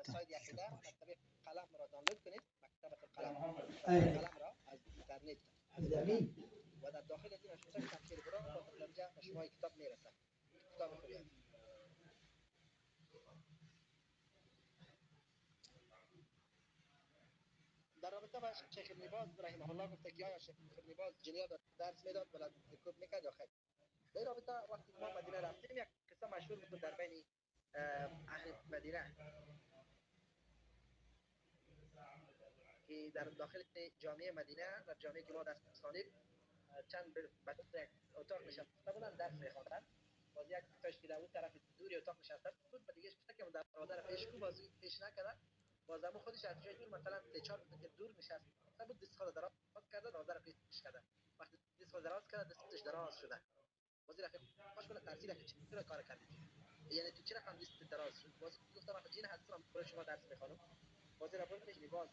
سایت یخیده مکتب قلم را دانلود کنید، مکتب القلم قلم را از اینترنت و در داخل از این نوشته شمشیر براق با درجه به شما کتاب میرسد. کتاب خوبی است. در رابطه با شیخ ابن باز رحمه الله گفته که آیا شیخ ابن باز جنیات درس میداد ولا کوب میکرد یا خیر. در رابطه وقتی ما مدینه رفتیم یک قصه مشهور بود در بین اهل مدینه که در داخل جامعه مدینه، در جامعه که ما درس می‌خواندیم، چند بچه یک اتاق نشسته بودن درس می‌خواندن. باز یک تاش که در اون طرف دوری اتاق نشسته بود، بعد دیگه گفته که دروازه را پیش کو، باز پیش نکرد، باز همون خودش از جای دور مثلا 3-4 متر دور نشسته بود، دست خود دراز کرده دروازه را پیش کرده. وقتی دست خود دراز کرده دستش دراز شده، باز رفیق خوش کنه ترسیده که چرا کار کردی، یعنی تو چرا هم دست دراز شد. باز گفتم من جن هستم برای شما درس میخوانم. باز را بردش باز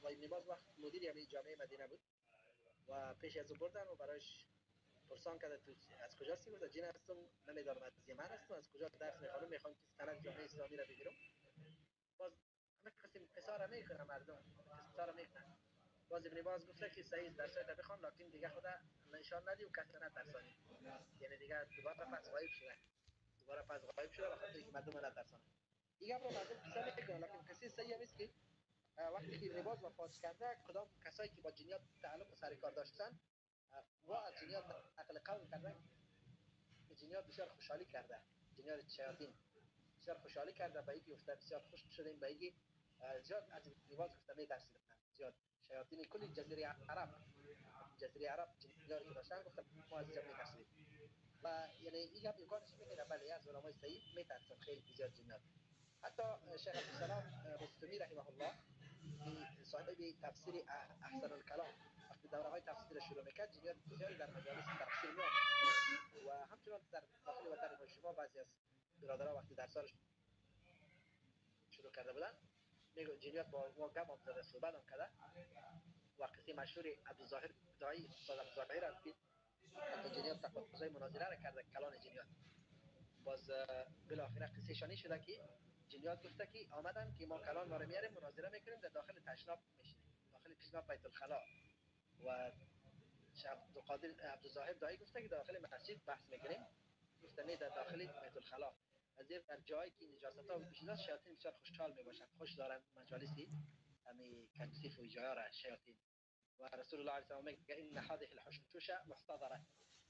و ابن باز وقت مدیر یعنی جامعه مدینه بود و پیش از او بردن و برایش پرسان کرده تو از کجا هستی؟ گفت جن هستم، نمیدانم از یمن هستم، از کجا درس میخوانم، میخوام که سند جامعه اسلامی را بگیرم. باز همه قسم قصه را میکنه مردم، قصه را میکنن. باز ابن باز گفته که صحیح درس را بخوان، لکن دیگه خدا نشان ندی و کسی نترسانی، یعنی دیگه دوباره پس غایب شده، دوباره پس غایب شده به خاطر اینکه مردم نترسانه. دیگه برو مردم قصه میکنه، لکن قصه صحیح نیست که وقتی که ابن باز وفات کرده کدام کسایی که با جنیات تعلق و سر کار داشتن و از جنیات نقل قول کردن که جنیات بسیار خوشحالی کرده، جنیات شیاطین بسیار خوشحالی کرده به اینکه گفته بسیار خوش شدیم، به اینکه زیاد از ابن باز گفته می‌ترسیدن، زیاد شیاطین کل جزیره عرب، جزیره عرب جنیات که داشتن گفته ما از زیاد می‌ترسیدیم. و یعنی این گپ امکانش میده، بله از علمای صحیح می‌ترسن خیلی زیاد جنیات. حتی شیخ عبدالسلام رستمی رحمه الله صاحب تفسیر احسن الکلام وقتی دوره های تفسیر شروع میکرد جنیات بسیاری در مجالس تفسیر میآمد و همچنان در داخل وطن شما بعضی از برادرها وقتی درس ها شروع کرده بودن میگه جنیات با ما گپ هم زده، صحبت هم کرده. و قصه مشهور عبدالظاهر داعی استاد عبدالظاهر است که حتی جنیات تقاضای مناظره را کرده کلان جنیات. باز بالاخره قصه شانی شده که جنیات گفته که آمدن که ما کلان ما رو میاریم مناظره میکنیم در داخل تشناب میشینیم، داخل تشناب بیت الخلا. و شیخ عبدالقادر عبدالظاهر دایی گفته که داخل مسجد بحث میکنیم، گفته نه در داخل بیت الخلا. از در جایی که نجاست ها و چیزا شیاطین بسیار خوشحال میباشند، خوش دارن مجالسی همی کثیف و جایا را شیاطین. و رسول الله علیه السلام میگه ان هذه الحشوش محتضره،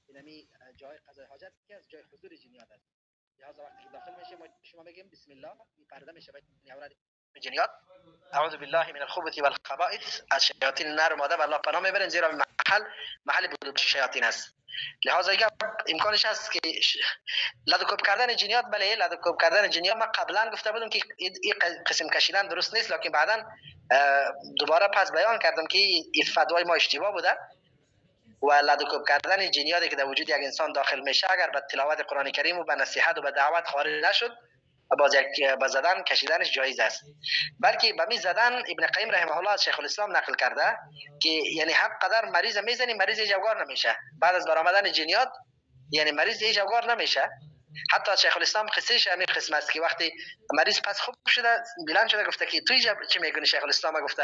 اینمی جای قضای حاجت که از جای حضور جنیات است. لهذا وقتی که داخل میشه ما شما میگیم بسم الله، این پرده میشه بین اوراد جنیات، اعوذ بالله من الخبث والخبائث، از شیاطین نر و ماده والله پناه میبریم، زیرا محل بود شیاطین است. لهذا اگر امکانش هست که لدکوب کردن جنیات، بله لدکوب کردن جنیات ما قبلا گفته بودم که این قسم کشیدن درست نیست، لکن بعدا دوباره پس بیان کردم که این فتوای ما اشتباه بوده و لدکوب کردن جنیاتی که در وجود یک انسان داخل میشه اگر به تلاوت قرآن کریم و به نصیحت و به دعوت خارج نشد باز یک به زدن کشیدنش جایز است. بلکه به می زدن ابن قیم رحمه الله از شیخ الاسلام نقل کرده که یعنی هر قدر مریض میزنی مریض جوگار نمیشه، بعد از برآمدن جنیات یعنی مریض جوگار نمیشه. حتی شیخ الاسلام قصهش همین قسم است که وقتی مریض پس خوب شده بلند شده گفته که توی چی میکنی؟ شیخ الاسلام گفته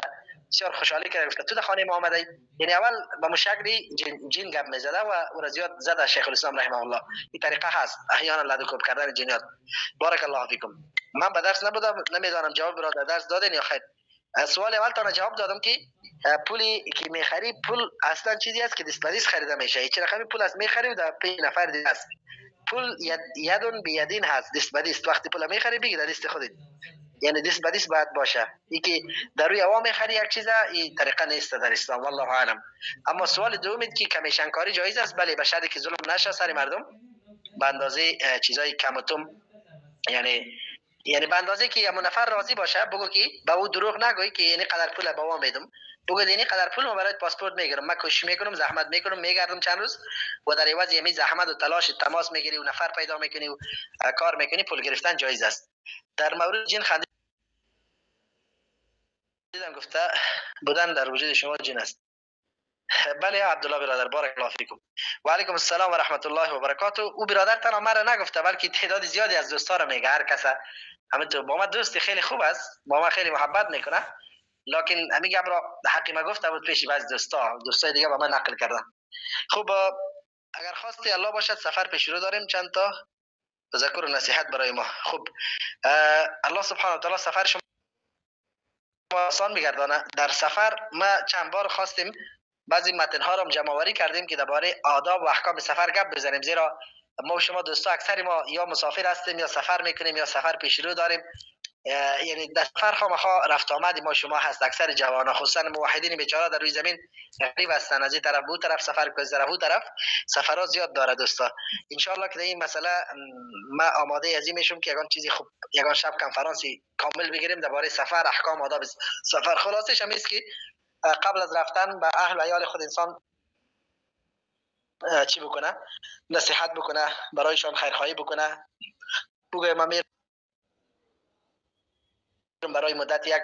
بسیار خوشحالی کرده، گفته تو در خانه ما آمده. یعنی اول به مشکلی جن گپ میزده و او را زیاد زده شیخ الاسلام رحمه الله. این طریقه هست احیانا لدکوب کردن جنیات. بارک الله فیکم. من به درس نبودم، نمیدانم جواب را در درس دادین یا خیر. سوال اول تا جواب دادم که پولی که میخری پول اصلا چیزی است که دست به دست خریده میشه، هیچ رقمی پول است میخری و در پی نفر دیگه است. پول یدون به یدین هست، دست به دست. وقتی پول میخری بگی در دست خودت، یعنی دست به دست باید باشه. ای که در روی هوا میخری یک چیز، این طریقه نیست در اسلام، والله اعلم. اما سوال دوم که کمیشن کاری جایز است؟ بله، به شرطی که ظلم نشه سر مردم، به اندازه چیزای کم و تم، یعنی به اندازه که یه نفر راضی باشه، بگو که به او دروغ نگوی که یعنی قدر پول به ما میدم، بگو یعنی قدر پول ما برای پاسپورت میگیرم، من کوشش میکنم، زحمت میکنم، میگردم چند روز و در عوض یمی زحمت و تلاش تماس میگیری و نفر پیدا میکنی و کار میکنی، پول گرفتن جایز است. در مورد جن خندیدم، گفته بودن در وجود شما جن است. بله عبدالله برادر، بارک الله فیکم. و علیکم السلام و رحمت الله و برکاته. او برادر تنها مرا نگفته بلکه تعداد زیادی از دوستا را میگه. هر کس همه تو با ما دوستی خیلی خوب است، با ما خیلی محبت میکنه، لکن همین گپ را حقی ما گفته بود پیش بعض دوستا، دوستای دیگه با من نقل کردن. خب اگر خواستی الله باشد سفر پیش رو داریم، چند تا تذکر و نصیحت برای ما. خب الله سبحانه و تعالی سفر شما آسان میگردانه. در سفر ما چند بار خواستیم بعضی متن‌ها را جمع آوری کردیم که درباره آداب و احکام سفر گپ بزنیم، زیرا ما و شما دوستا اکثر ما یا مسافر هستیم یا سفر میکنیم یا سفر پیش رو داریم. یعنی در سفر خامخا رفت آمد ما شما هست. اکثر جوان‌ها خصوصا موحدین بیچاره در روی زمین غریب هستن، از این طرف به طرف سفر کنه، از طرف طرف سفرها زیاد داره دوستا. ان شاء الله که در این مسئله ما آماده از این میشم که یگان چیزی خوب، یگان شب کنفرانسی کامل بگیریم درباره سفر، احکام، آداب سفر. خلاصش هم است که قبل از رفتن به اهل و عیال خود انسان چی بکنه؟ نصیحت بکنه، برایشان خیرخواهی بکنه، بگه من میرم برای مدت یک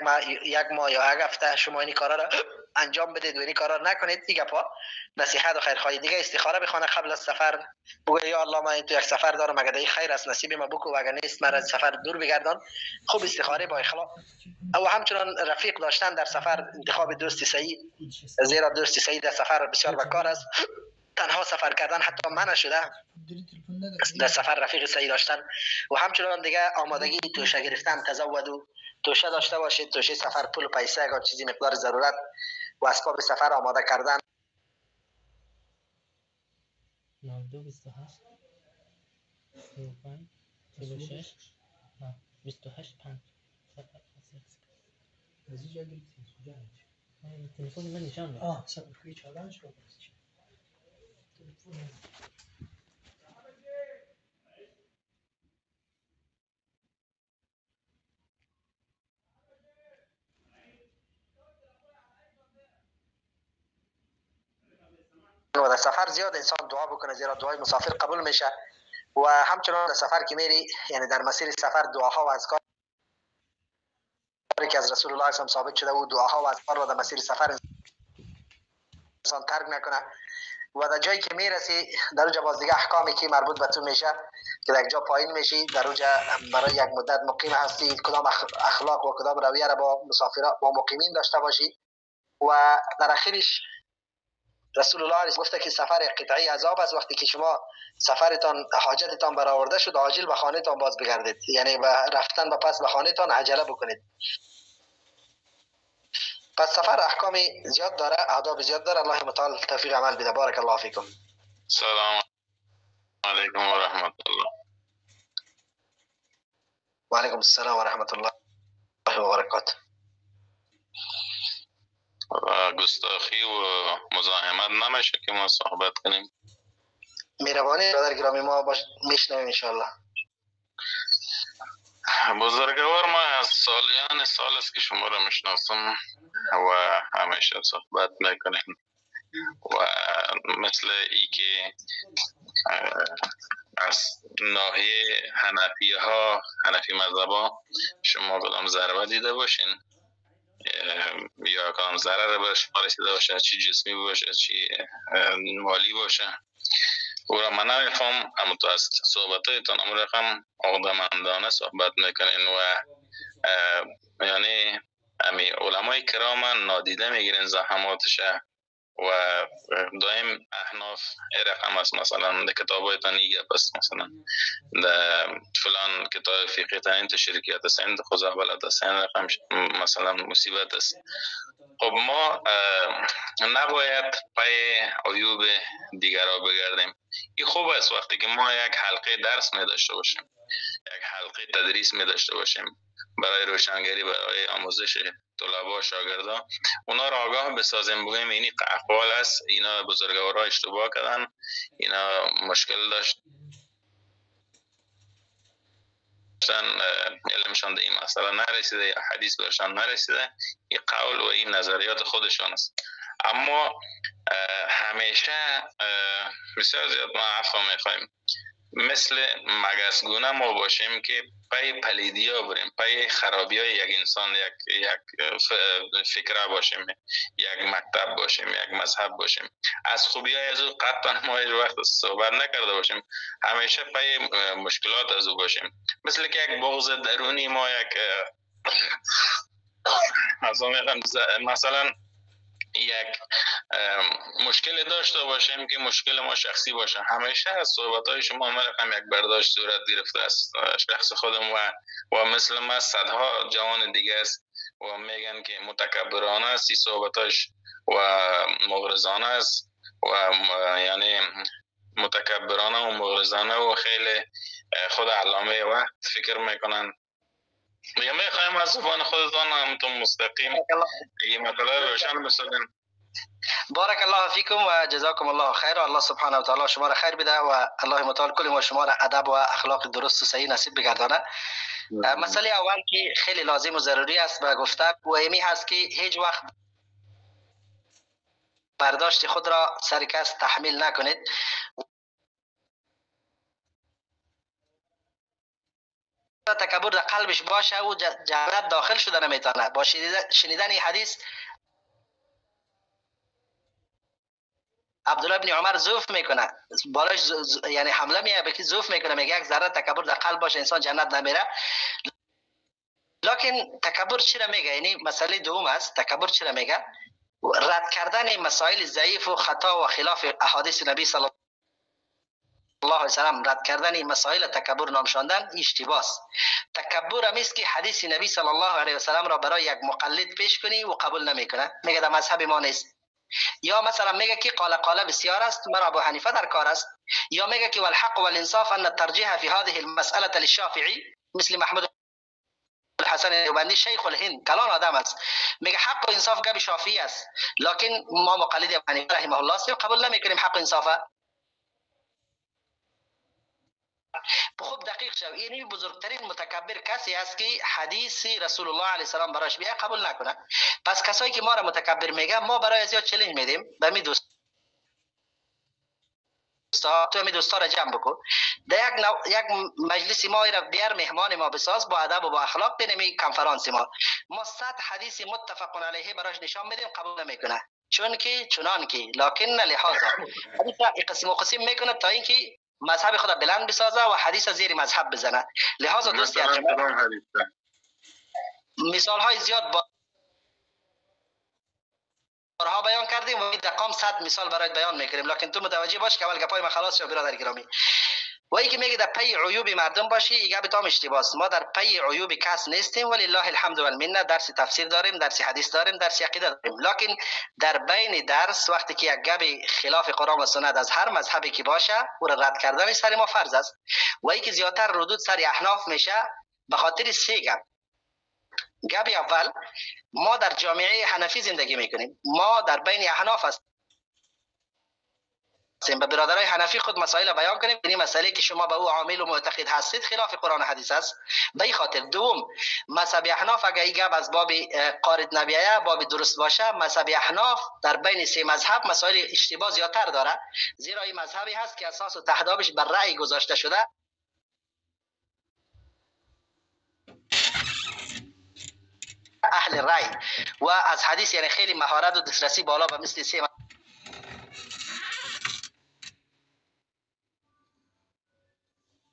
ماه یا یک هفته، شما این کارا را انجام بدید و این کارا را نکنید. دیگه پا نصیحت و خیرخواهی، دیگه استخاره بخونه قبل از سفر، بگه یا الله من تو یک سفر دارم، اگه دی خیر است نصیب ما بکو و اگه نیست من از سفر دور بگردان. خوب استخاره با اخلاص. او همچنان رفیق داشتن در سفر، انتخاب دوست صحیح، زیرا دوست صحیح در سفر بسیار بکار است. تنها سفر کردن حتی منع شده، در سفر رفیق صحیح داشتن. و همچنان دیگه آمادگی توشه گرفتن، تزود و توشه داشته باشید، توشه سفر، پول و پیسه، اگر چیزی مقدار ضرورت و اسباب سفر آماده کردن. 92 28 35 46 28 5. از اینجا گرفتی؟ از کجا؟ تلفن من نشان میده. صبر کنید، چالش رو تلفن. و در سفر زیاد انسان دعا بکنه، زیرا دعای مسافر قبول میشه. و همچنان در سفر که میری، یعنی در مسیر سفر دعاها و اذکار که از رسول الله صلی ثابت شده و دعاها و اذکار را در مسیر سفر انسان ترک نکنه. و در جایی که میرسی در اونجا باز دیگه احکامی که مربوط به تو میشه که در جا پایین میشی، در اونجا برای یک مدت مقیم هستی، کدام اخلاق و کدام رویه را با مسافران با مقیمین داشته باشی. و در اخیرش رسول الله گفته که سفر قطعی عذاب است، وقتی که شما سفرتان حاجتتان برآورده شد عاجل به خانه‌تان باز بگردید، یعنی به رفتن به پس به خانه‌تان عجله بکنید. پس سفر احکام زیاد داره، آداب زیاد داره. الله متعال توفیق عمل بده. بارک الله فیکم. سلام علیکم و رحمت الله. و علیکم السلام و رحمت الله و برکاته. و گستاخی و مزاحمت نمیشه که ما صحبت کنیم. مهربانی برادر گرامی، ما باش میشنویم انشالله. بزرگوار، ما از سالیان سال است که شما را میشناسم و همیشه صحبت میکنیم و مثل ای که از ناحیه حنفی ها، حنفی مذهب ها شما کدام ضربه دیده باشین یا کدام ضرر به شما رسیده باشه، چی جسمی باشه چی مالی باشه، او را من نمیفهم. اما تو از صحبت هایتان امو رقم عقدمندانه صحبت میکنین و یعنی امی علمای کرام نادیده میگیرین زحماتش و دائم احناف رقم است. مثلا در کتابایتان ایگه پس مثلا در فلان کتاب فقهی تان این شرکیات است، این خزعبلات است، این رقم مثلا مصیبت است. خب ما نباید پای عیوب دیگرها بگردیم. این خوب است وقتی که ما یک حلقه درس می داشته باشیم، یک حلقه تدریس می داشته باشیم برای روشنگری، برای آموزش طلبا شاگردا، اونا را آگاه بسازیم، بگوییم اینی اقوال است، اینا بزرگوارا اشتباه کردن، اینا مشکل داشتن، علمشان به این مسئله نرسیده یا حدیث برشان نرسیده، این قول و این نظریات خودشان است. اما همیشه بسیار زیاد ما عفو میخوایم، مثل مگسگونه ما باشیم که پی پلیدیا بریم، پی خرابی های یک انسان، یک فکره باشیم، یک مکتب باشیم، یک مذهب باشیم، از خوبی های از او قطعا ما هیچ وقت صحبت نکرده باشیم، همیشه پی مشکلات از او باشیم، مثل که یک بغض درونی ما، یک مثلا یک مشکل داشته باشیم که مشکل ما شخصی باشه. همیشه از صحبت‌های شما مرقم یک برداشت صورت گرفته است شخص خودم و مثل ما صدها جوان دیگه است و میگن که متکبرانه است این صحبتاش و مغرضانه است و یعنی متکبرانه و مغرضانه و خیلی خود علامه وقت فکر میکنن. دیگه میخوایم از زبان خودتان همتون مستقیم این مطلب روشن بسازیم. بارک الله فیکم و جزاکم الله خیر. الله سبحانه و تعالی شما را خیر بده و الله متعال کل ما شما را ادب و اخلاق درست و صحیح نصیب بگردانه. مسئله اول که خیلی لازم و ضروری است به گفتن و ایمی هست که هیچ وقت برداشت خود را سر کس تحمیل نکنید. تکبر در قلبش باشه و جنت داخل شده نمیتونه. با شنیدن این حدیث عبدالله بن عمر ضعف میکنه، بالاش یعنی حمله میاد به کی ضعف میکنه، میگه یک ذره تکبر در قلب باشه انسان جنت نمیره. لکن تکبر چرا میگه؟ یعنی مسئله دوم است. تکبر چرا میگه؟ رد کردن مسائل ضعیف و خطا و خلاف احادیث نبی صلی الله علیه وسلم، رد کردن این مسائل تکبر نام شاندن اشتباه است. تکبر هم است که حدیث نبی صلی الله علیه و سلم را برای یک مقلد پیش کنی و قبول نمیکنه، میگه در مذهب ما نیست. یا مثلا میگه که قال قال بسیار است، مرا ابو حنیفه در کار است. یا میگه که والحق والانصاف ان الترجیح فی هذه المسأله للشافعی، مثل محمود الحسن دیوبندی شیخ الهند کلان آدم است، میگه حق و انصاف گپ شافعی است، لکن ما مقلد ابو حنیفه رحمه الله است قبول نمیکنیم حق و انصاف. خوب دقیق شو، یعنی بزرگترین متکبر کسی است که حدیث رسول الله علیه السلام براش بیا قبول نکنه. پس کسایی که ما را متکبر میگه، ما برای ازیا چالش میدیم به می دوستا، تو می دوستا را جمع بکن در یک مجلس ما را بیار، مهمان ما بساز با ادب و با اخلاق، بینمی کنفرانس ما 100 حدیث متفق علیه براش نشان میدیم قبول نمیکنه، چون که چنان که لکن لحاظا حدیث قسم و قسم میکنه تا اینکه مذهب خود بلند بسازه و حدیث زیر مذهب بزنه. لحاظا دوستی مثال های زیاد بارها بیان کردیم و دقام 100 مثال برایت بیان میکنیم، لکن تو متوجه باش که اول گپای من خلاص شد برادر گرامی. و ای که میگه در پی عیوب مردم باشی، این گپ تام اشتباه است. ما در پی عیوب کس نیستیم، ولی الله الحمد والمنه درس تفسیر داریم، درس حدیث داریم، درس عقیده داریم، لکن در بین درس وقتی که یک گپ خلاف قرآن و سنت از هر مذهبی که باشه او را رد کردن سر ما فرض است. و ای که زیادتر ردود سر احناف میشه به خاطر سه گپ. گپ اول، ما در جامعه حنفی زندگی میکنیم، ما در بین احناف هستیم، به برادرای حنفی خود مسائل بیان کنیم، یعنی مسئله که شما به او عامل و معتقد هستید خلاف قرآن و حدیث است. به این خاطر دوم، مذهب احناف اگه این گپ از باب قارد نبیه باب درست باشه، مذهب احناف در بین سه مذهب مسائل اشتباه زیادتر داره، زیرا این مذهبی هست که اساس و تهدابش بر رأی گذاشته شده. اهل رأی و از حدیث یعنی خیلی مهارت و دسترسی بالا به مثل سه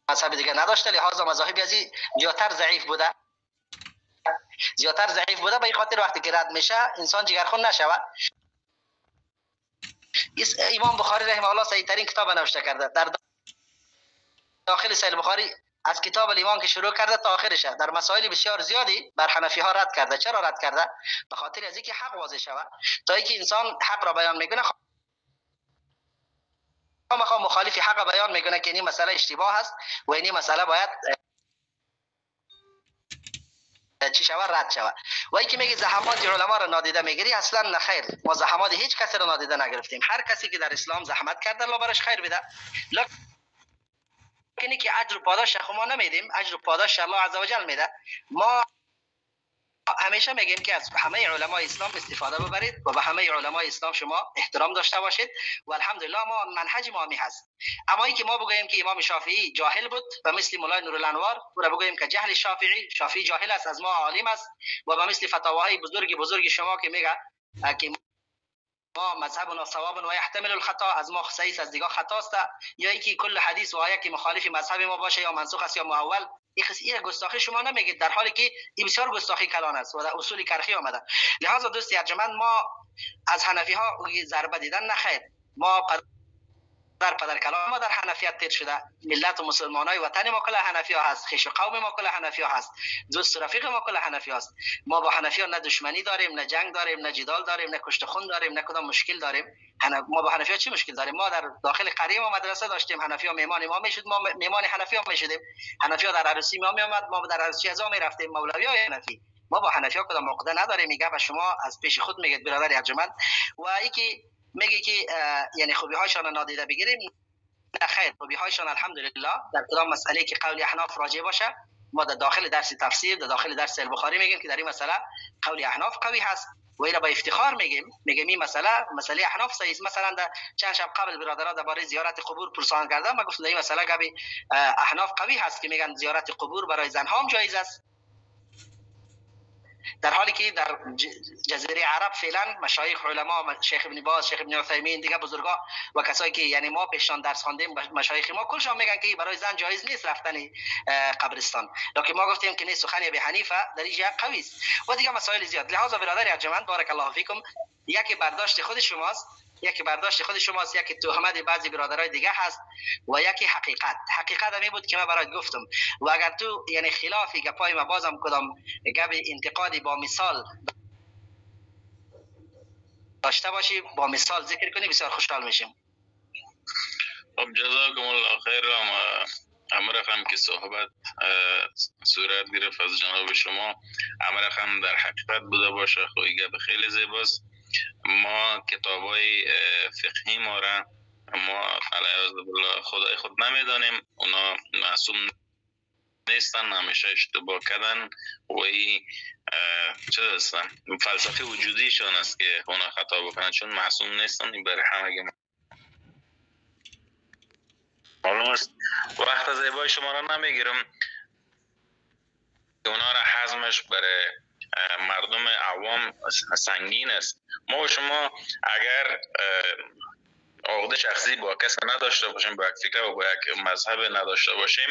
مذهب دیگه نداشته، لحاظا مذاهب از زیادتر ضعیف بوده، زیادتر ضعیف بوده. به این خاطر وقتی که رد میشه انسان جگرخون نشود. امام بخاری رحمه الله صحیح ترین کتاب نوشته کرده، در داخل صحیح بخاری از کتاب الایمان که شروع کرده تا آخرش در مسائل بسیار زیادی بر حنفی ها رد کرده. چرا رد کرده؟ به خاطر از اینکه حق واضح شود، تا اینکه انسان حق را بیان میکنه مخالف حق بیان میکنه که این مسئله اشتباه است و این مسئله باید چی شود، رد شود. و اینکه میگه زحمات علما را نادیده میگیری، اصلا نه خیر، ما زحمات هیچ کسی را نادیده نگرفتیم. هر کسی که در اسلام زحمت کرده الله براش خیر بده، لکن که اجر و پاداش خو ما نمیدیم، اجر و پاداش الله عزوجل میده. ما همیشه میگیم که از همه علمای اسلام استفاده ببرید و به همه علمای اسلام شما احترام داشته باشید و الحمدلله ما منهج ما می هست. اما اینکه ما بگوییم که امام شافعی جاهل بود و مثل مولای نورالانوار او را بگوییم که جهل شافعی جاهل است، از ما عالم است، و به مثل فتاواهای بزرگ شما که میگه که ما مذهبنا صواب و یحتمل الخطا، از ما صحیح از دیگه خطاست، یا اینکه کل حدیث و آیه که مخالف مذهب ما باشه یا منسوخ است یا معول، این گستاخی شما نمیگید، در حالی که این بسیار گستاخی کلان است و در اصول کرخی آمده. لذا دوست ارجمند، ما از حنفی ها ضربه دیدن نخیر، ما پدر کلام ما در حنفیت تیر شده، ملت و مسلمانای وطن ما کل حنفی ها هست، خویش و قوم ما کل حنفی ها هست، دوست و رفیق ما کل حنفی هست. ما با حنفی ها نه دشمنی داریم، نه جنگ داریم، نه جدال داریم، نه کشت خون داریم، نه کدام مشکل داریم. ما با حنفی ها چی مشکل داریم؟ ما در داخل قریه ما مدرسه داشتیم، حنفی ها مهمان ما میشد، ما مهمان حنفی ها میشدیم، حنفی ها در عروسی ما میآمد، ما در عروسی ازا میرفتیم، مولوی های حنفی. ما با حنفی ها کدام عقده نداریم. میگه و شما از پیش خود میگید برادر ارجمند. و یکی میگه که یعنی خوبی هایشان نادیده بگیریم، نه خیر، خوبی هایشان الحمدلله در کدام مسئله که قول احناف راجع باشه، ما در داخل درس تفسیر، در داخل درس البخاری میگیم که در این مسئله قول احناف قوی هست و اینا با افتخار میگیم، میگیم این مسئله احناف صحیح است. مثلا در چند شب قبل برادرها درباره زیارت قبور پرسان کردن، ما گفتم در این مسئله گبی احناف قوی هست که میگن زیارت قبور برای زنها هم جایز است، در حالی که در جزیره عرب فعلا مشایخ علما، شیخ ابن باز، شیخ ابن عثیمین، دیگه بزرگا و کسایی که یعنی ما پیشان درس خواندیم، مشایخ ما کلشان میگن که برای زن جایز نیست رفتن قبرستان، لکن ما گفتیم که نه، سخن ابی حنیفه در اینجا قوی است و دیگه مسائل زیاد. لذا برادر ارجمند بارک الله فیکم، یکی برداشت خود شماست، یکی برداشت خود شماست، یکی تهمت بعضی برادرای دیگه هست و یکی حقیقت. حقیقت همی بود که من برات گفتم و اگر تو یعنی خلافی گپای ما بازم کدام گپ انتقادی با مثال داشته باشی، با مثال ذکر کنی، بسیار خوشحال میشیم. خب جزاکم الله خیر. امر هم که صحبت صورت گرفت از جناب شما، امر هم در حقیقت بوده باشه. خب گپ خیلی زیباست. ما کتابای فقهی ما را ما علیه بالله خدای خود نمیدانیم، اونا معصوم نیستن، همیشه اشتباه کردن و این چه هستن فلسفه وجودیشان است که اونا خطا بکنن، چون معصوم نیستن. این برای همه معلوم است. وقت زیبای شما را نمیگیرم. اونا را هضمش برای مردم عوام سنگین است. ما و شما اگر عقده شخصی با کس نداشته باشیم، با یک فکر و با یک مذهب نداشته باشیم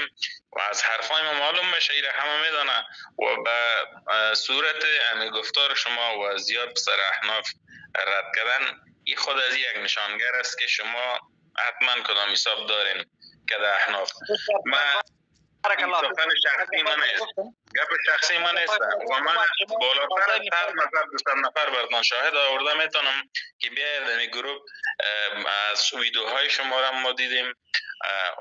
و از حرفای ما معلوم میشه، ایره همه میدانه و به صورت امی گفتار شما و زیاد سر احناف رد کردن، این خود از یک نشانگر است که شما حتما کدام حساب دارین که در احناف. من سخن شخصی من نیست، گپ شخصی من نیست و من بالاتر از 100 نفر 200 نفر براتون شاهد آورده میتونم که بیاید در این گروه از ویدیوهای شما را ما دیدیم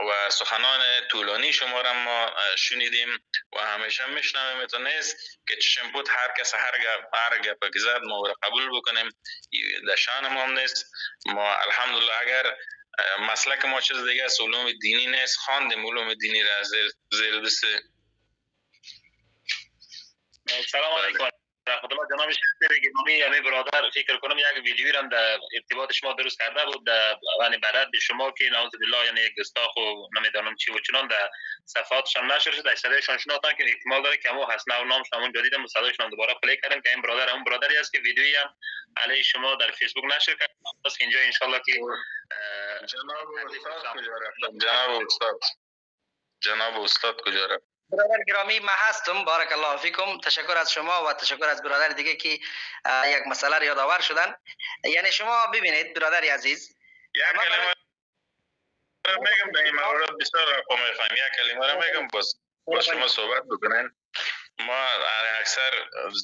و سخنان طولانی شما را ما شنیدیم و همیشه میشنویم. نیست که چشم بود هر کس هر گپ که زد ما را قبول بکنیم، در شان ما هم نیست. ما الحمدلله اگر مسلک ما چیز دیگه است، علوم دینی نیست، خواندیم علوم دینی را زیر دست. سلام علیکم رحمت الله. جناب شیخ گرامی، یعنی برادر فکر کنم یک ویدیویی هم در ارتباط شما درست کرده بود در یعنی برد شما که نعوذ بالله یعنی یک گستاخ و نمیدانم چی و چنان در صفحاتش هم نشر شد، صدایشان شناختن که احتمال داره که همون هست نو نامش همون جدیدم صدایشان دوباره play کردم که این برادر همون برادری است که ویدیویی هم علیه شما در فیسبوک نشر کرد. اینجا ان شاء الله که جناب استاد کجا رفت؟ برادر گرامی من هستم، بارک الله فیکم. تشکر از شما و تشکر از برادر دیگه که یک مسئله را یادآور شدن. یعنی شما ببینید برادر عزیز، یک کلمه را میگم در این مورد بسیار رفا میخوایم، یک کلمه را میگم باز با شما صحبت بکنن. ما اکثر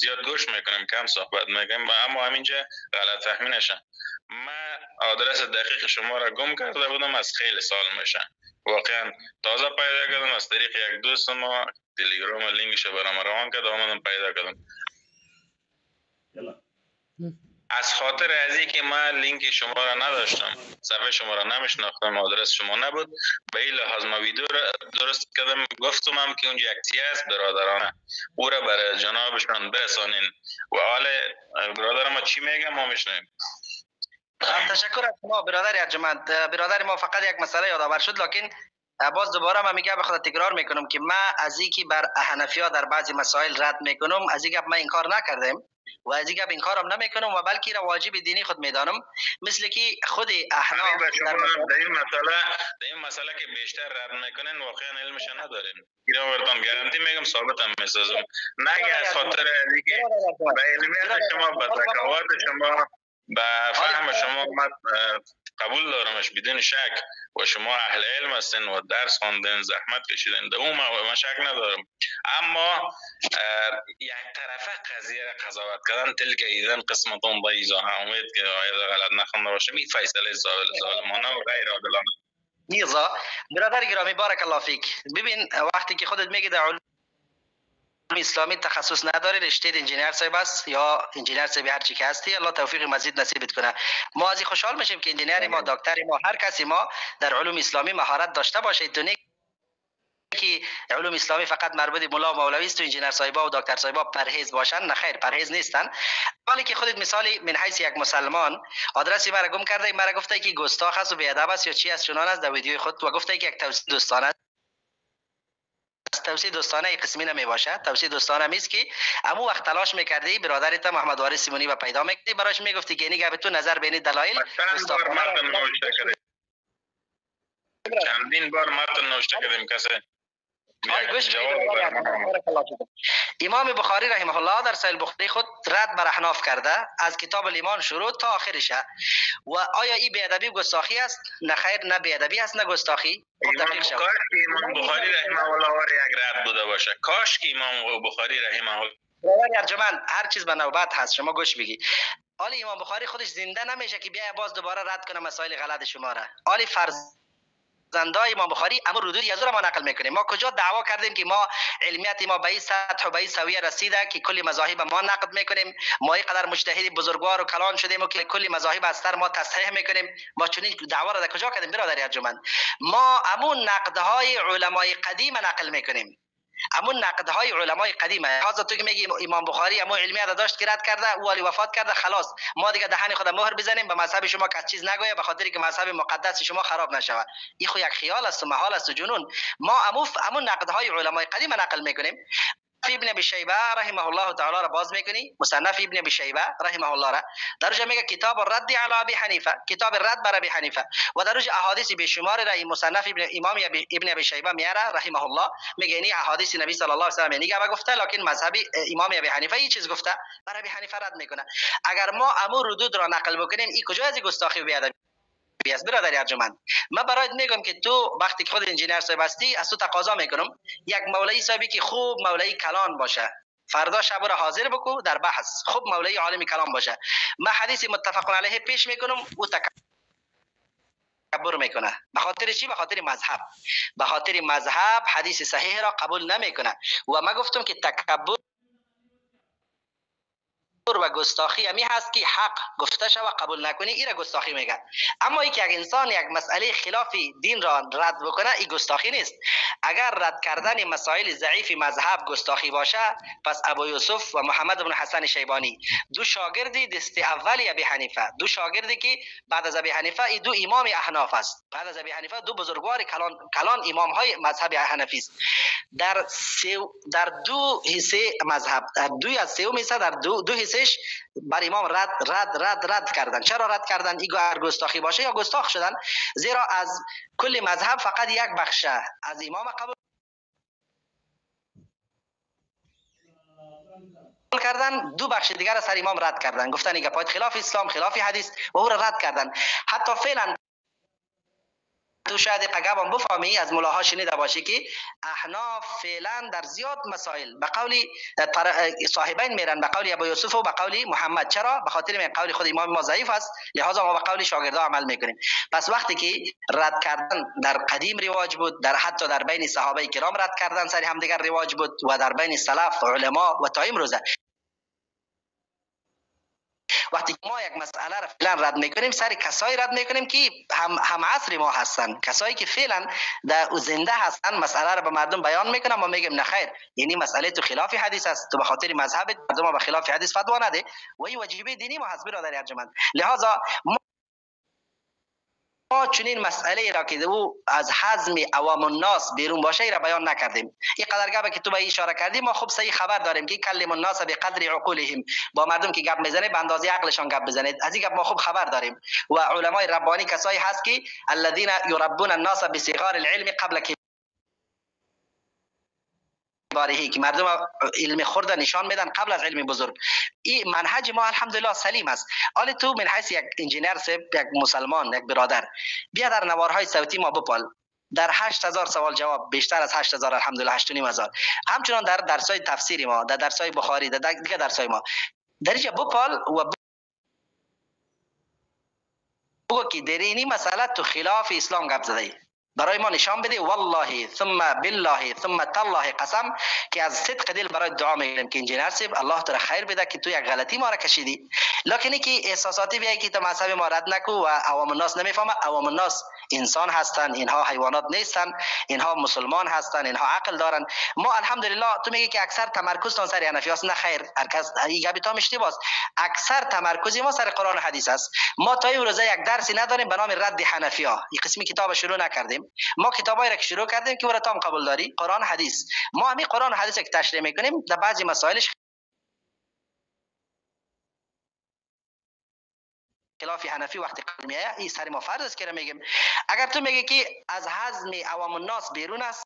زیاد گوش میکنیم، کم صحبت میکنیم، اما همینجا غلط فهمی نشه. من آدرس دقیق شما را گم کرده بودم از خیلی سال میشه، واقعا تازه پیدا کردم از طریق یک دوست ما، تلگرام لینکش برام روان کرد، آمدم پیدا کردم. از خاطر از اینکه من لینک شما را نداشتم، صفحه شما را نمیشناختم، آدرس شما نبود، به این لحاظ ما ویدیو را درست کردم، گفتم هم که اونجا یک تی است برادرانه، او را برای جنابشان برسانین. و حال برادر ما چی میگه ما میشنویم. تشکر از شما برادر ارجمند. برادر ما فقط یک مسئله یادآور شد، لکن باز دوباره من میگم به خود تکرار میکنم که من از اینکه بر احنفیا در بعضی مسائل رد میکنم، از این گپ من انکار نکردم و از این گپ انکارم نمیکنم و بلکه را واجب دینی خود میدانم، مثل که خود احناف در این مسئله که بیشتر رد میکنن واقعا علمش ندارین. اینا براتون گارانتی میگم، ثابتم میسازم، نه از خاطر اینکه به علمیت شما، به ذکاوت شما، به فهم شما من قبول دارمش بدون شک، و شما اهل علم هستین و درس خواندن، زحمت کشیدن، در اون من شک ندارم. اما یک طرفه قضیه را قضاوت کردن، تلک ایدن قسمتون ضیزا، امید که آیا غلط نخوانده باشم، این فیصله ظالمانه و غیر عادلانه. نیزا برادر گرامی بارک الله فیک. ببین وقتی که خودت میگی در علوم اسلامی تخصص نداری، رشته انجینیر صاحب است یا انجینیر صاحب هر چی که هستی، الله توفیق مزید نصیبت کنه. ما از خوشحال میشیم که انجینیر ما، دکتر ما، هر کسی ما در علوم اسلامی مهارت داشته باشه. تو نه که علوم اسلامی فقط مربوط ملا و مولوی است و انجینیر صاحبا و دکتر صاحبا پرهیز باشن، نه خیر پرهیز نیستن. ولی که خودت مثالی من حیث یک مسلمان آدرسی مرا گم کرده، مرا گفته که گستاخ است و بی‌ادب است یا چی است چنان است در ویدیوی خود، و گفته که یک توصیه دوستانه است. توصیه دوستانه قسمی نمی باشه. توصیه دوستانه میست که امو وقت تلاش میکردی برادرت محمد وارث سیمونی و پیدا میکردی، براش میگفتی که اینی گپ تو نظر بینی دلایل. چندین بار متن نوشته کردیم کسی امام بخاری رحمه الله در صحیح بخاری خود رد بر احناف کرده، از کتاب الایمان شروع تا آخرش. و آیا این بی‌ادبی و گستاخی است؟ نه خیر، نه بی‌ادبی است نه گستاخی. کاش که امام بخاری رحمه الله یک رد بوده باشه. کاش که امام بخاری رحمه الله. ارجمند هر چیز به نوبت هست، شما گوش بگی. حالا امام بخاری خودش زنده نمیشه که بیای باز دوباره رد کنه مسائل غلط شما را. حالا فرزندای امام بخاری امر ردود از ما نقل میکنیم. ما کجا دعوا کردیم که ما علمیت ما به این سطح و به این سویه رسیده که کلی مذاهب ما نقد میکنیم، ما اینقدر مجتهد بزرگوار و کلان شدیم و که کلی مذاهب از سر ما تصحیح میکنیم. ما چنین دعوا را در کجا کردیم برادر ارجمند؟ ما امون نقدهای علمای قدیم نقل میکنیم، امون نقدهای علمای قدیمه. حالا تو که میگی امام بخاری امون علمیت داشت که رد کرده، او علی وفات کرده، خلاص ما دیگه دهن خود مهر بزنیم به مذهب شما که چیز نگویه به خاطر که مذهب مقدس شما خراب نشود. این خو یک خیال است و محال است و جنون. ما امون نقدهای علمای قدیم نقل میکنیم. ابن ابی شیبه رحمه الله تعالی را باز میکنی، مصنف ابن ابی شیبه رحمه الله را در اونجا میگه کتاب الرد علی ابی حنیفه، کتاب رد بر ابی حنیفه، و در اونجا احادیث بیشمار را این مصنف ابن امام ابن ابی شیبه میاره رحمه الله، میگه اینی احادیث نبی صلی الله علیه و سلم اینی گفته، لکن مذهب امام ابی حنیفه این چیز گفته، بر ابی حنیفه رد میکنه. اگر ما امو ردود را نقل بکنیم این کجا از گستاخی و بی‌ادبی است برادر ارجمند؟ من برایت میگم که تو وقتی که خود انجینیر صاحب هستی، از تو تقاضا میکنم یک مولوی صاحبی که خوب مولوی کلان باشه، فردا شب را حاضر بکو در بحث، خوب مولوی عالم کلان باشه. من حدیث متفق علیه پیش میکنم، او تکبر میکنه. به خاطر چی؟ به خاطر مذهب. به خاطر مذهب حدیث صحیح را قبول نمیکنه. و من گفتم که تکبر و گستاخی همی هست که حق گفته شوه قبول نکنی، این را گستاخی میگن. اما اینکه یک انسان یک مسئله خلافی دین را رد بکنه، این گستاخی نیست. اگر رد کردن مسائل ضعیف مذهب گستاخی باشه، پس ابو یوسف و محمد بن حسن شیبانی دو شاگردی دست اولی ابی حنیفه، دو شاگردی که بعد از ابی حنیفه این دو امام احناف است، بعد از ابی حنیفه دو بزرگوار کلان کلان امام های مذهب حنفی است. در دو حصه مذهب، در دو از سه حصه، در دو حصه بر امام رد رد رد رد کردن. چرا رد کردن؟ ایگو اگر گستاخی باشه یا گستاخ شدن، زیرا از کل مذهب فقط یک بخشه از امام قبول کردن، دو بخش دیگر از سر امام رد کردن، گفتن این گپای خلاف اسلام، خلاف حدیث، و او را رد کردن. حتی فعلا تو شاید قگبم بفهمی از ملاها شنیده باشی که احناف فعلا در زیاد مسائل به قول صاحبین میرن، به قول ابو یوسف و به قول محمد. چرا؟ به خاطر من قول خود امام ما ضعیف است، لهذا ما به قول شاگردا عمل میکنیم. پس وقتی که رد کردن در قدیم رواج بود، در حتی در بین صحابه کرام رد کردن سر همدیگر رواج بود و در بین سلف علما و تا امروزه. وقتی ما یک مسئله را فعلا رد میکنیم، سر کسایی رد میکنیم که هم عصر ما هستن، کسایی که فعلا در زنده هستن، مسئله را به مردم بیان میکنن. ما میگیم نه خیر، یعنی مسئله تو خلاف حدیث است، تو به خاطر مذهب مردم به خلاف حدیث فتوا نده و این وجیبه دینی ما هست برادر ارجمند. لهذا ما چنین مسئله را که او از حزم عوام الناس بیرون باشه را بیان نکردیم. این قدر گپ که تو به اشاره کردی، ما خوب صحیح خبر داریم که کلم الناس به قدر عقولهم، با مردم که گپ میزنه به اندازه عقلشان گپ بزنید، از این گپ ما خوب خبر داریم. و علمای ربانی کسایی هست که الذين يربون الناس بصغار العلم قبل کبارهی، که مردم علم خرد نشان میدن قبل از علم بزرگ. این منهج ما الحمدلله سلیم است. حالا تو من حیث یک انجینیر صاحب، یک مسلمان، یک برادر، بیا در نوارهای صوتی ما بپال، در 8000 سوال جواب، بیشتر از 8000 الحمدلله، 8500، همچنان در درسای تفسیری ما، در درسای بخاری، در دیگه درسای ما، در اینجا بپال و بگو که در این مسئله تو خلاف اسلام گپ زدی، برای ما نشان بده. والله ثم بالله ثم تالله قسم که از صدق دل برای دعا میگیریم که انجینر صاحب الله تعالی خیر بده که تو یک غلطی ما را کشیدی، لکن که احساساتی بیای که تو مذهب ما رد نکو و عوام الناس نمیفهمه. عوام الناس انسان هستن، اینها حیوانات نیستن، اینها مسلمان هستن، اینها عقل دارن. ما الحمدلله تو میگی که اکثر تمرکزتان سر حنفی است، نه خیر، هر کس این گپی تا میشتی باز، اکثر تمرکز ما سر قرآن و حدیث است. ما تا این روزه یک درسی نداریم به نام رد حنفی ها، این قسمی کتاب شروع نکردیم. ما کتابایی را که شروع کردیم که ورا تام قبول داری، قرآن حدیث. ما همین قرآن و حدیث که تشریح میکنیم در بعضی مسائلش خلاف حنفی وقتی قبول میآید، این سر ما فرض است که میگیم. اگر تو میگی که از هضم عوام الناس بیرون است،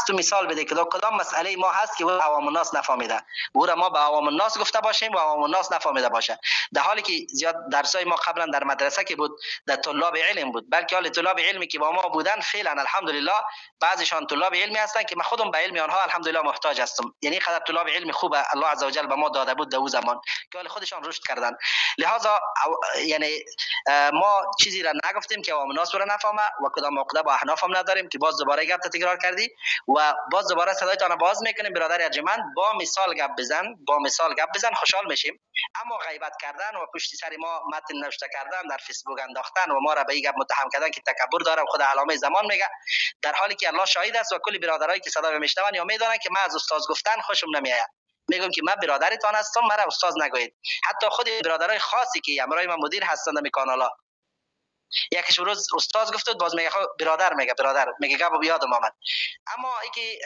تو مثال بده که کدام مسئله ما هست که او عوام الناس نفهمیده، او را ما به عوام الناس گفته باشیم و عوام الناس نفهمیده باشه، در حالی که زیاد درسای ما قبلا در مدرسه که بود در طلاب علم بود، بلکه حال طلاب علمی که با ما بودن فعلا الحمدلله بعضیشان طلاب علمی هستن که من خودم به علم آنها الحمدلله محتاج هستم، یعنی قدر طلاب علم خوب الله عزوجل به ما داده بود در اون زمان که حال خودشان رشد کردن. لهذا یعنی ما چیزی را نگفتیم که عوام الناس را نفهمه و کدام عقده با احناف هم نداریم که باز دوباره گپ تکرار کردی و باز دوباره صدایتان باز میکنیم برادر ارجمند. با مثال گپ بزن، با مثال گپ بزن، خوشحال میشیم. اما غیبت کردن و پشت سر ما متن نوشته کردن، در فیسبوک انداختن و ما را به این گپ متهم کردن که تکبر داره و خود علامه زمان میگه، در حالی که الله شاهد است و کلی برادرایی که صدا میشنون یا میدونن که من از استاد گفتن خوشم نمیآید، میگم که من برادرتان هستم، مرا استاد نگویید. حتی خود برادرای خاصی که همراه من مدیر هستند در کانالا، یکیش روز استاد گفت باز میگه برادر، میگه برادر، میگه گپ یادم آمد. اما اینکه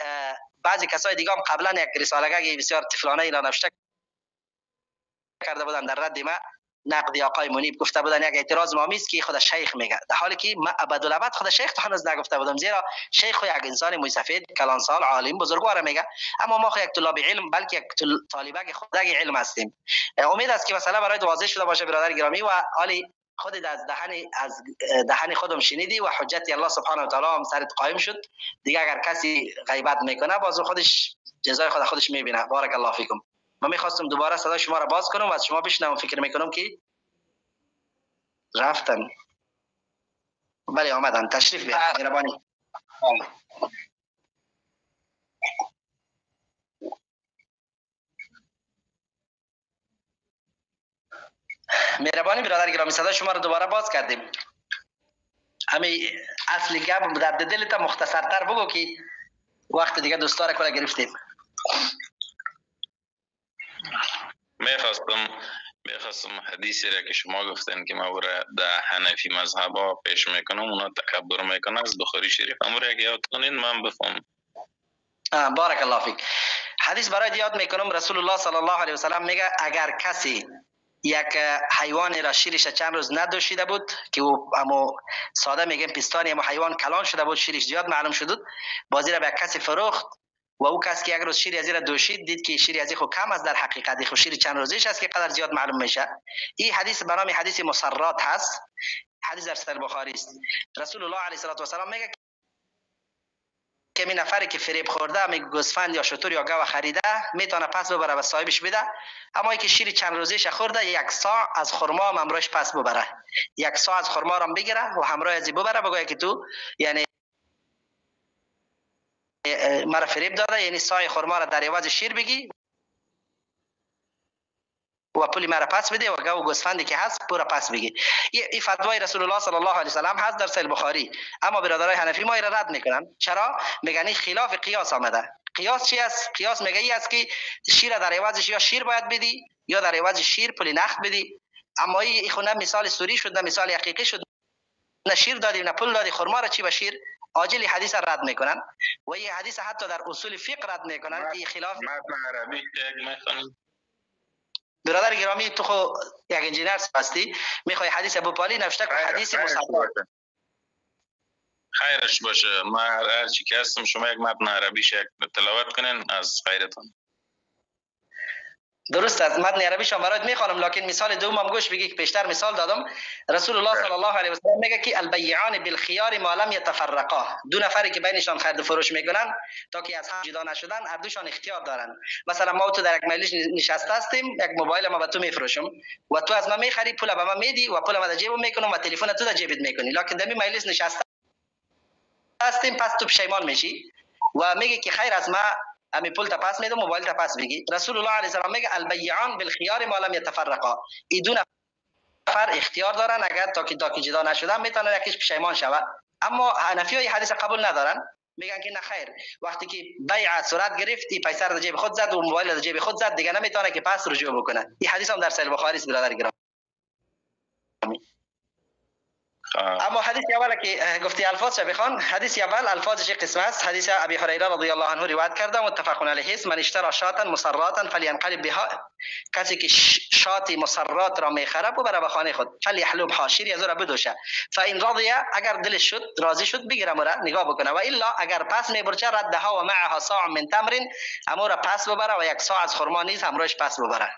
بعضی کسای دیگه هم قبلا یک رساله بسیار طفلانه ای را نوشته کرده بودن در رد ما، نقد آقای منیب گفته بودن یک اعتراض مامیست که خود شیخ میگه، در حالی که ما ابدالابد خود شیخ تا هنوز نگفته بودم، زیرا شیخ یک انسان موسفید کلانسال عالم بزرگوار میگه، اما ما خو یک طلاب علم بلکه یک طالب خود علم هستیم. امید است که مثلا برای واضح شده باشه برادر گرامی و عالی خودت از دهن خودم شنیدی و حجت الله سبحانه و تعالی هم سرت قایم شد دیگه. اگر کسی غیبت میکنه باز خودش جزای خود خودش میبینه. بارک الله فیکم. من میخواستم دوباره صدای شما را باز کنم و از شما بشنوم. فکر میکنم که رفتن، بله آمدن، تشریف بیارید مهربانی. مهربانی برادر گرامی، صدای شما رو دوباره باز کردیم. همین اصل گپ درد دلت مختصرتر بگو که وقت دیگه دوستا را کلا گرفتیم. میخواستم حدیثی را که شما گفتن که ما را در حنفی مذهب ها پیش میکنم اونا تکبر میکنه، از بخاری شریف امر یک یاد کنین من بفهم. بارک الله فیک. حدیث برای یاد میکنم، رسول الله صلی الله علیه و سلم میگه اگر کسی یک حیوان را شیرش چند روز ندوشیده بود که او اما ساده میگیم پستانی، اما حیوان کلان شده بود، شیرش زیاد معلوم شده بود، بازی را به کسی فروخت و او کس که یک روز شیر از را دوشید دید که شیر از خو کم است، در حقیقت خو شیر چند روزش است که قدر زیاد معلوم میشه. این حدیث به نام حدیث مسرات هست، حدیث در صحیح بخاری است. رسول الله علیه و سلم میگه که می نفری که فریب خورده، می گوسفند یا شتر یا گاو خریده، میتونه پس ببره و صاحبش بده، اما اینکه شیر چند روزیش خورده، یک ساع از خرما هم همراهش پس ببره، یک ساع از خرما را بگیره و همراه از ببره، بگه که تو یعنی مرا فریب داده، یعنی ساع خرما را در عوض شیر بگی و پول مرا پس بده و گاو گوسفندی که هست پورا پس بگی. این فتوای رسول الله صلی الله علیه و سلم هست در صحیح بخاری، اما برادرای حنفی ما را رد میکنن. چرا؟ میگن این خلاف قیاس آمده. قیاس چی است؟ قیاس میگه ای است که شیر در عوضش یا شیر باید بدی یا در عوض شیر پول نقد بدی. اما این خو نه مثال سوری شد، نه مثال حقیقی شد، نه شیر دادی نه پول دادی، خرما را چی به شیر؟ عاجل حدیث رد میکنن و این حدیث حتی در اصول فقه رد میکنن که خلاف متن عربی میخوانن. برادر گرامی، تو خو یک انجینر هستی، میخوای حدیث ابو پالی نوشته که حدیث مصدق خیرش باشه. ما هر چی که هستم شما یک متن عربیش یک تلاوت کنین از خیرتون. درست است، متن عربیش هم برات میخوانم، لکن مثال دوم هم گوش بگی که پیشتر مثال دادم. رسول الله صلی الله علیه و سلم میگه که البیعان بالخیار ما لم یتفرقا، دو نفری که بینشان خرید و فروش میکنن تا که از هم جدا نشدن هر دوشان اختیار دارن. مثلا ما تو در یک مجلس نشسته هستیم، یک موبایل ما به تو میفروشم و تو از من میخری، پول به من میدی و پول ما در جیبم میکنم و تلفن تو در جیبت میکنی، لکن در مجلس نشسته هستیم، پس تو پشیمان میشی و میگه که خیر از ما امی پول تا پس میدم، موبایل تا پس بگی. رسول الله علیه السلام میگه البیعان بالخیار ما لم یتفرقا، این دو نفر اختیار دارن، اگر تا که جدا نشدن میتونن یکیش پشیمان شود. اما حنفی های حدیث قبول ندارن، میگن که نه خیر، وقتی که بیع صورت گرفت این پیسه رو در جیب خود زد و موبایل در جیب خود زد، دیگه نمیتونه که پس رجوع بکنه. این حدیث هم در صحیح بخاری است برادر گرامی. اما حدیث اول که گفتی الفاظ بخوان، حدیث اول الفاظش قسم است. حدیث ابی هریره رضی الله عنه روایت کرده، متفق علیه است. من اشترى شاة مسراتا فلینقلب بها، کسی که شات مسرات را میخره ببره به خانه خود، فلیحلبها، شیر از او را بدوشه، فان رضی، اگر دلش شد راضی شد بگیره مرا نگاه بکنه، و الا اگر پس میبرچه ردها و معها صاع من تمر، امو را پس ببره و یک صاع از خرما نیز همراهش پس ببره.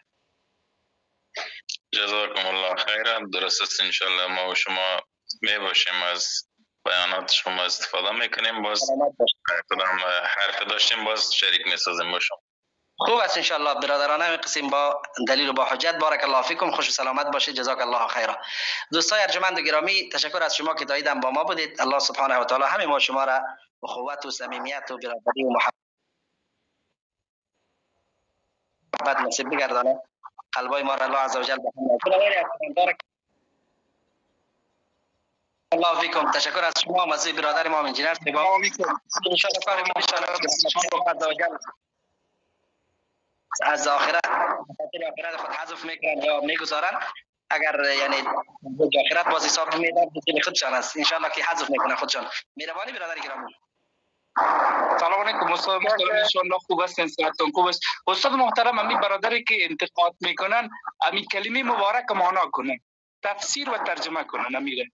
جزاکم الله خیرا. درست است، ان شاء الله ما و شما می باشیم از بیانات شما استفاده میکنیم. باز کدام حرف داشتیم باز شریک میسازیم با شما. خوب است انشالله برادرانه می قسیم با دلیل و با حجت. بارک الله فیکم، خوش و سلامت باشید، جزاک الله خیرا. دوستای ارجمند و گرامی، تشکر از شما که داییدم با ما بودید. الله سبحانه و تعالی همه ما شما را با قوت و صمیمیت و برادری و محبت نصیب بگردانه. قلبای ما را الله عزوجل به هم. بارک الله فیکم. تشکر از شما و از برادر ما انجینر سیبا. ان شاء الله کار ما ان از آخرت آخرت خود حذف میکنن یا میگذارن، اگر یعنی آخرت باز حساب میدن به خودشان است ان شاء الله که حذف میکنن خودشان. مهربانی برادر گرامی. سلام علیکم استاد محترم، ان شاء الله خوب هستین، صحتتون خوب است. استاد محترم، امی برادری که انتقاد میکنن امی کلمه مبارک معنا کنن، تفسیر و ترجمه کنن. امیره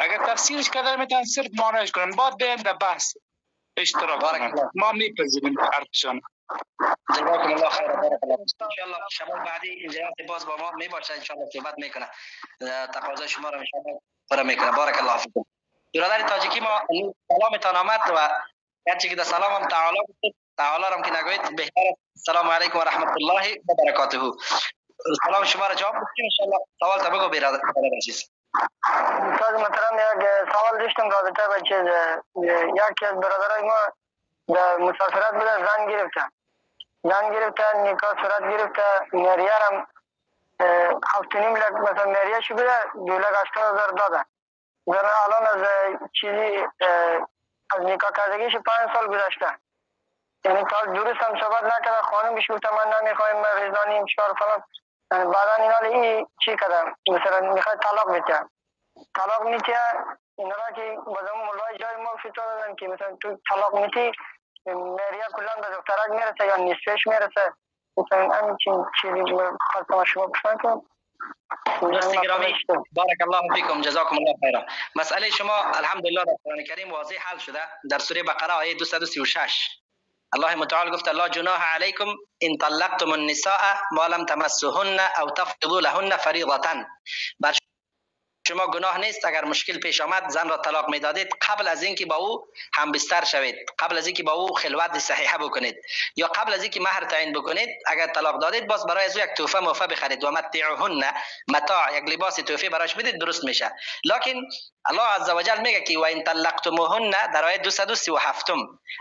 اگر تفسیرش کردن میتونن صرف معنایش کنن، بعد بیایم در بحث اشتراک کنن. ما میپذیریم حرفشان. جزاکم الله خیر، بارک الله. ان شاء الله شب بعدی اینجا باز با ما میباشه ان شاء الله، صحبت میکنه، تقاضای شما را ان شاء الله پر میکنه. بارک الله فیکم. برادر تاجیکی ما سلامتان آمد و هرچی که در سلام هم تعالی تعالی را که نگویید بهتر است. السلام علیکم و رحمت الله و برکاته. سلام شما را جواب بدیم ان شاء الله. سوال تا بگو برادر عزیز. استاد محترم، یک سوال داشتم رابطه به چیز. یکی از برادرای ما در مسافرت بوده، زن گرفته، نکاح صورت گرفته، مهریه هم 7.5 لک مثلا مهریه شو بوده، 2,80,000 داده. زن الان از چیزی از نکاح کردگیش 5 سال گذشته، یعنی تا درست هم صحبت نکرده. خانم بهش گفته من نمیخوایم، من رضانیم چهار فلان. بعدا اینا ای چی کردم مثلا میخواد طلاق بده، طلاق میده. اینا که بازم مولای جای ما فتوا دادن که مثلا تو طلاق میدی مهریه کلا به دخترک میرسه یا نصفش میرسه. مثلا همین چیزی خواستم شما بپرسم که دوست گرامی، بارک الله فیکم، جزاکم الله خیرا. مسئله شما الحمدلله در قرآن کریم واضح حل شده. در سوره بقره آیه 236 الله متعال گفت لا جناح علیکم ان طلقتم النساء ما لم تمسهن او تفرضوا لهن فریضه. بر شما گناه نیست اگر مشکل پیش آمد زن را طلاق میدادید قبل از اینکه با او هم بستر شوید، قبل از اینکه با او خلوت صحیحه بکنید، یا قبل از اینکه مهر تعیین بکنید، اگر طلاق دادید باز برای از او یک تحفه موفه بخرید و متعهن متاع، یک لباس تحفه براش بدید، درست میشه. لکن الله عزوجل میگه که و ان طلقتموهن در آیه 237،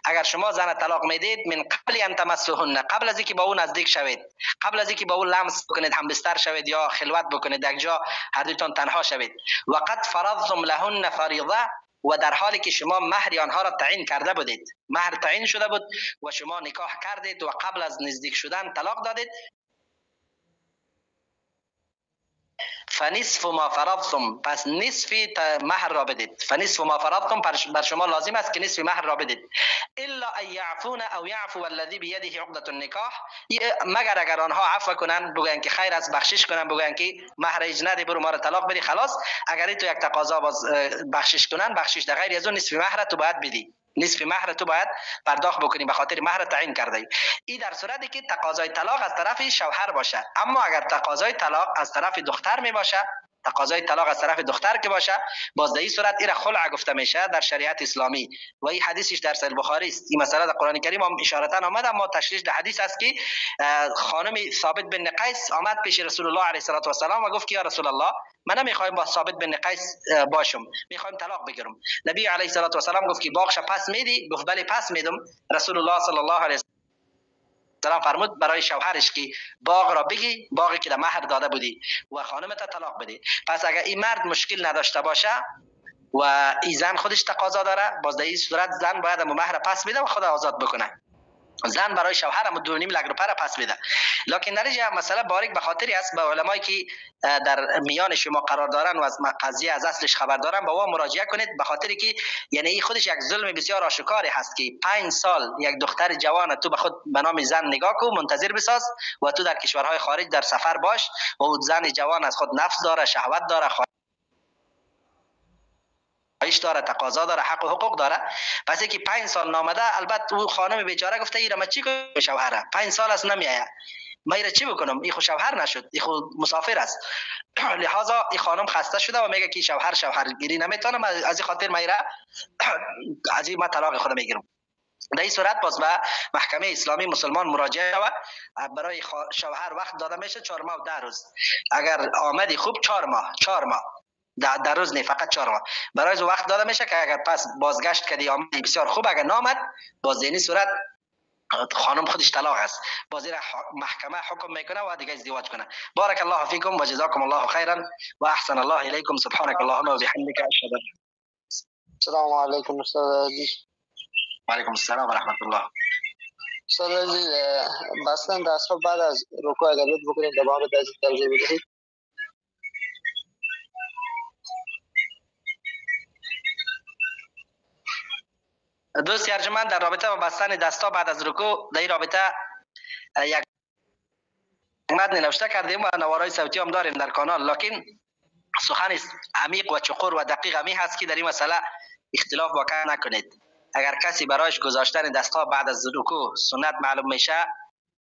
اگر شما زن طلاق میدید من قبل ان تمسوهن، قبل از اینکه با او نزدیک شوید، قبل از اینکه با او لمس بکنید، هم بستر شوید یا خلوت بکنید، یک جا هر دوتان تنها شوید، وقد فرضتم لهن فریضه، و در حالی که شما مهر آنها را تعیین کرده بودید، مهر تعیین شده بود و شما نکاح کردید و قبل از نزدیک شدن طلاق دادید، فنصف ما فرضتم، پس نصف مهر را بدید. فنصف ما فرضتم، بر شما لازم است که نصف مهر را بدید. الا ان يعفون او يعفو الذي بيده عقدة النکاح، مگر اگر آنها عفو کنن، بگن که خیر است، بخشش کنن، بگن که مهر اجنده برو ما را طلاق بدی خلاص، اگر تو یک تقاضا باز بخشش کنن، بخشش در غیر از اون نصف مهر تو باید بدی، نصف مهر تو باید پرداخت بکنی به خاطر مهر تعیین کرده ای. این در صورتی که تقاضای طلاق از طرف شوهر باشه. اما اگر تقاضای طلاق از طرف دختر می باشه، تقاضای طلاق از طرف دختر که باشه، باز در این صورت ایره خلع گفته میشه در شریعت اسلامی و این حدیثش در صحیح بخاری است. این مسئله در قرآن کریم هم اشارتا آمد، اما تشریح در حدیث است که خانم ثابت بن قیس آمد پیش رسول الله علیه الصلاه و السلام و گفت که یا رسول الله، من نمیخوایم با ثابت بن قیس باشم، میخوایم طلاق بگیرم. نبی علیه الصلاه و السلام گفت که باغش پس میدی؟ گفت بله پس میدم. رسول الله صلی الله علیه سلام فرمود برای شوهرش که باغ را بگی، باغی که در مهر داده بودی و خانمت طلاق بدی. پس اگر این مرد مشکل نداشته باشه و این زن خودش تقاضا داره، باز در این صورت زن باید مهر پس بده و خود آزاد بکنه. زن برای شوهر هم 2.5 لک روپیه را پس بده. لکن در اینجا مسئله باریک به خاطری است به علمایی که در میان شما قرار دارن و از قضیه از اصلش خبر دارن با ما مراجعه کنید، به خاطری که یعنی این خودش یک ظلم بسیار آشکاری هست که 5 سال یک دختر جوان تو به خود به نام زن نگاه کو، منتظر بساز و تو در کشورهای خارج در سفر باش و او زن جوان از خود نفس داره، شهوت داره، خواهش داره، تقاضا داره، حق و حقوق داره. پس یکی 5 سال نامده، البته او خانم بیچاره گفته ایرا ما چی کنم شوهره 5 سال است نمیایه، ما ایرا چی بکنم، این خو شوهر نشد، این خو مسافر است. لہذا این خانم خسته شده و میگه که شوهر شوهرگیری نمیتونم، از این خاطر ما ایرا از این ما طلاق خود میگیرم. در این صورت باز به محکمه اسلامی مسلمان مراجعه و برای شوهر وقت داده میشه 4 ماه و 10 روز. اگر آمدی خوب 4 ماه، 4 ماه در روز نه، فقط 4 ماه برای او وقت داده میشه که اگر پس بازگشت کردی آمدی بسیار خوب، اگر نامد باز در این صورت خانم خودش طلاق است، باز محکمه حکم میکنه و دیگه ازدواج کنه. بارک الله فیکم و جزاکم الله خیرا و احسن الله الیکم. سبحانك اللهم و بحمدک اشهد. السلام علیکم استاد عزیز. و علیکم السلام و رحمت الله. استاد عزیز، بستن دستها بعد از رکوع اگر لطف بکنید دوباره توضیح بدهید. دوست ارجمند، در رابطه با بستن دستا بعد از رکوع، در این رابطه یک متن نوشته کردیم و نوارای صوتی هم داریم در کانال، لکن سخن عمیق و چقور و دقیق همی هست که در این مسئله اختلاف واقع نکنید. اگر کسی برایش گذاشتن دستا بعد از رکوع سنت معلوم میشه،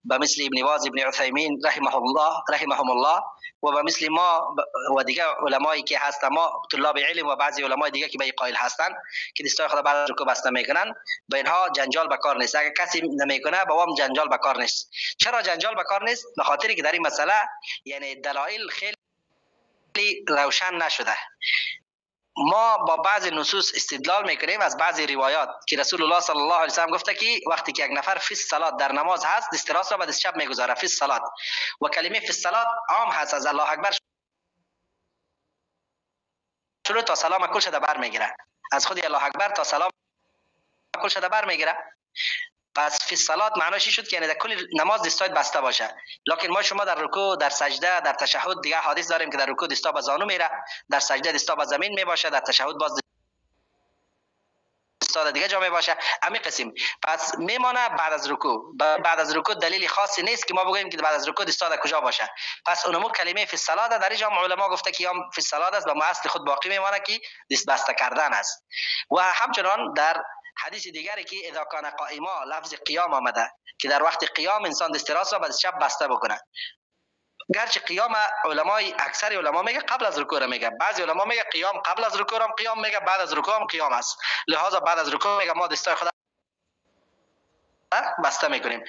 به مثل ابن باز، ابن عثیمین رحمهم الله و به مثل ما و دیگه علمایی که هستن، ما طلاب علم و بعضی علمای دیگه که به قائل هستن که دستای خود بعد از رکوع بسته میکنن، به اینها جنجال به کار نیست. اگر کسی نمیکنه با هم جنجال به کار نیست. چرا جنجال به کار نیست؟ به خاطر که در این مسئله یعنی دلایل خیلی روشن نشده. ما با بعضی نصوص استدلال میکنیم از بعضی روایات که رسول الله صلی الله علیه و سلم گفته که وقتی که یک نفر فی الصلاه در نماز هست، دست راست را به دست چپ میگذاره فی الصلاه، و کلمه فی الصلاه عام هست، از الله اکبر شروع تا سلام کل شده بر میگیره، از خود الله اکبر تا سلام کل شده بر میگیره. پس فی الصلاه معناش شد که یعنی در کل نماز دستایت بسته باشه. لکن ما شما در رکوع، در سجده، در تشهد دیگه حدیث داریم که در رکوع دستا به زانو میره، در سجده دستا به زمین میباشه، در تشهد باز دستا دیگه جا میباشه. همین قسم پس میمانه بعد از رکوع. بعد از رکوع دلیل خاصی نیست که ما بگوییم که بعد از رکوع دستا در کجا باشه. پس اونمو کلمه فی الصلاه در اینجا علما گفته که یا فی الصلاه است و ما اصل خود باقی میمانه که دست بسته کردن است. و همچنان در حدیث دیگری که اذا کان قائما لفظ قیام آمده که در وقت قیام انسان دست راست را به دست چپ بسته بکنه. گرچه قیام علمای، اکثر علما میگه قبل از رکوع میگه، بعضی علما میگه قیام قبل از رکوع هم قیام میگه، بعد از رکوع هم قیام است. لذا بعد از رکوع میگه ما دستای خود بسته میکنیم.